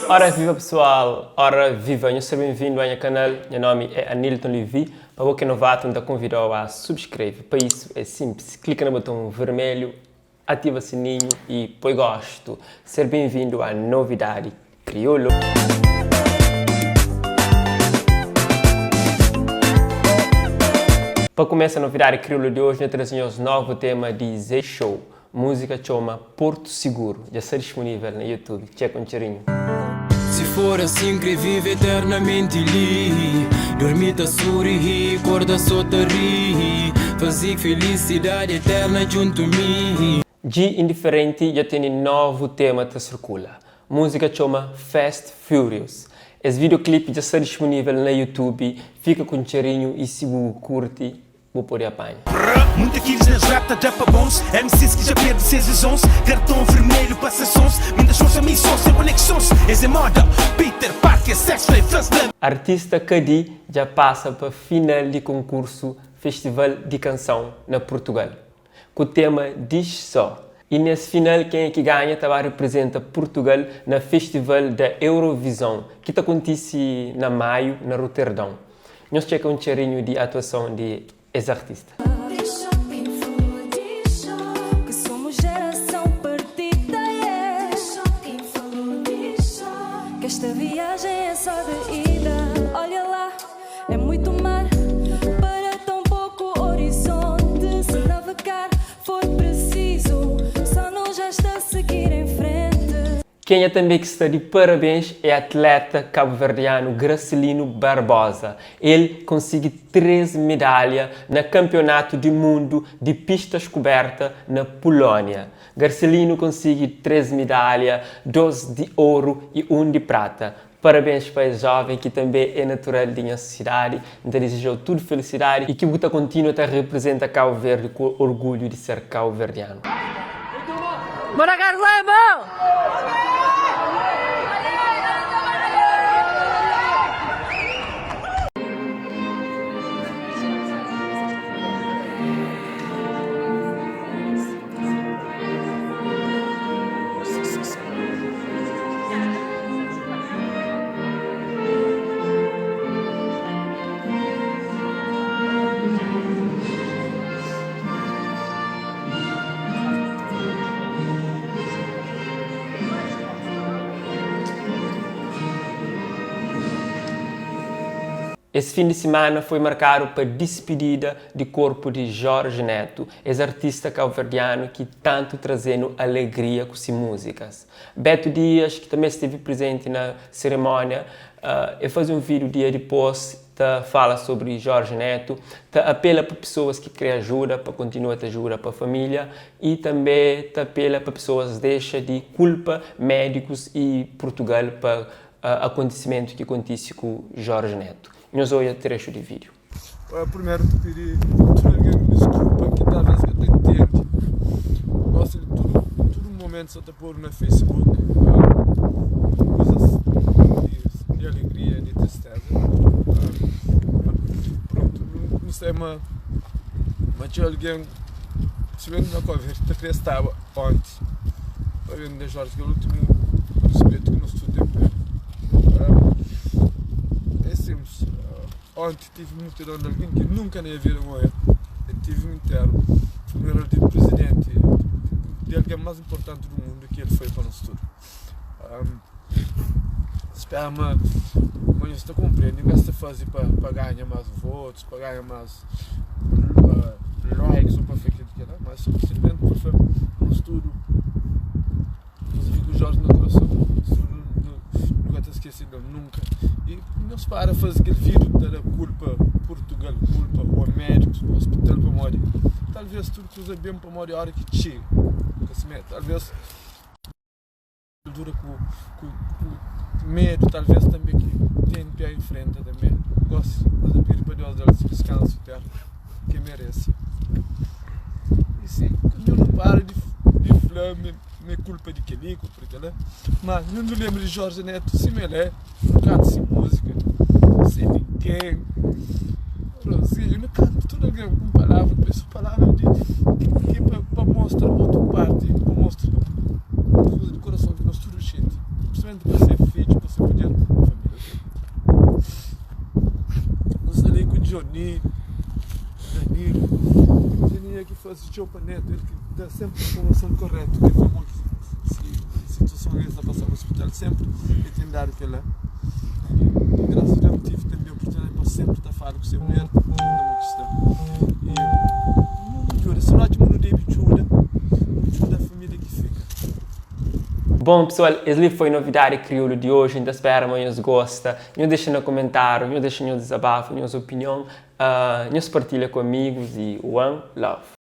Ora viva pessoal, ora viva, nhos ser benvindu a nha kanal, nha nomi é Anilton Levy, pa bo ki é novatu N ta konvidau a subskreve, pa isu é simples, klika na boton vermelhu, ativa sininhu y poi gostu, ser benvindu a novidadi kriolu. Pa kumesa novidadi kriolu di oji, N ta traze nhos novu tema di Zé Show. Múzika txoma Porto Seguro, dja sta disponível na YouTube. Txeka un txerinhu. Si for asin kre vive eternamenti li Durmi ta surihi, korda so ta ri Fazi felisidadi eterna djuntu mi. Dji Indiferenti dja tene novu tema ta sirkula. Múzika txoma Fast Furious. Es videoclip dja sta disponível na YouTube. Fika ku un txerinhu y si bu kurti, bu pode apanha. Munta kilis nes rap ta da pa bons MCs ki dja perde ses vizons Karton vermelhu pa sesons Mi nta sforsa mi so sen konexons Es é moda Peter Parker Sex fla e fla-s na Artista Kady dja pasa pa final di konkursu Festival di Kansãu na Purtugal, ku tema Diz Só. Y nes final kenha ki ganha ta ba reprezenta Purtugal na Festival da Eurovisão ki ta kontise na Maiu na Roterdão. Nhos txeka un txerinhu di atuason di es artista. Kenha tanbê ki sta di parabens é atleta kabuverdianu Gracelino Barbosa. El konsigi 3 medalha na kanpionatu di mundu di pistas kuberta na Pulónia. Garcelino konsigi 3 medalha, 2 di oru y 1 di prata. Parabens pa es joven ki tanbê é natural di nha sidadi. N ta dizejau tudu felisidadi y ki bu ta kontinua ta reprezenta Kabu Verdi ku orgulhu di ser kauverdianu. Es fin di simana foi markadu pa dispidida di korpu di Jorge Neto, es artista kauverdianu ki tantu traze-nu alegria ku si múzikas. Beto Dias, ki tanbê stevi prizenti na serimónia, el faze un vídiu dia dipôs ta fala sobri Jorge Neto, ta apela pa pesoas ki krê ajuda pa kontinua ta ajuda pa família y tanbê ta apela pa pesoas dexa di kulpa médikus y Purtugal pa akontisimentu ki kontise ku Jorge Neto. Nhos odja trexu di vídiu. Primeru N ta pidi tudu algen diskulpa ki talves ka ta ntende. Gosi di tudu tudu momentu sa ta podu na Facebook kuzas di alegria di tristeza. Prontu nu sai ma ma txeu algen spesialmenti na Cabo Verde ta kre staba onti pa ben da Jorge kel ultimu rispetu ki nos tudu ten pa el. É simples. Onti tive multidon di algen ki nunka na vida N oia. N tive un interu funeral di prizidenti, di algen más inportanti di mundu ki el foi pa nos tudu. Spera ma ma nhos ta konprende, N ka sta faze pa ganha más votus, pa ganha más likes ô pa fla kel ki kel-la, mas sinplismenti pa fla nos tudu. Nhos fika ku Jorge na kurason Nu ka ta skese del nunka I nhos para faze kel video ta da kulpa Portugal kulpa o médikus o hospital pamodi talvez tudu kuza ben pamodi ora ki txiga ka simé talvez dura ku ku medu talvez tanbe ki ten ki infrenta tanbe gosi nhos ta pidi pa Deus dal diskansu iternu. Ke merese. I si nhu nu para di fla ma é kulpa di kel-li, kulpa di kel-la, má nhu nu lenbra di Jorge Neto sima el é, nu kanta se múzika, sem ninguém, Rosinha, nu kanta tudu algen ku un palavra, pa es palavra di ki pa mostra otu parti, pa mostra. faze txeu pa Neto, el ki da senpri informason koretu, ki el fla mo ki situason el sta pasa na ospital, senpri el ten dadu kela. I grasas a Deus N tive tanbe oportunidadi pa senpri ta fala ku se mulher, ta pergunta mo ki sta. I nu djuda, si nu atxa ma nu debe djuda, nu djuda família ki fika. Bom pessoal, es li foi novidadi kriolu di oji, N ta spera ma nhos gosta. Nhos dexa na komentariu, nhos dexa nhos dizabafu, nhos opinion, nhos partilha ku amigus i one love.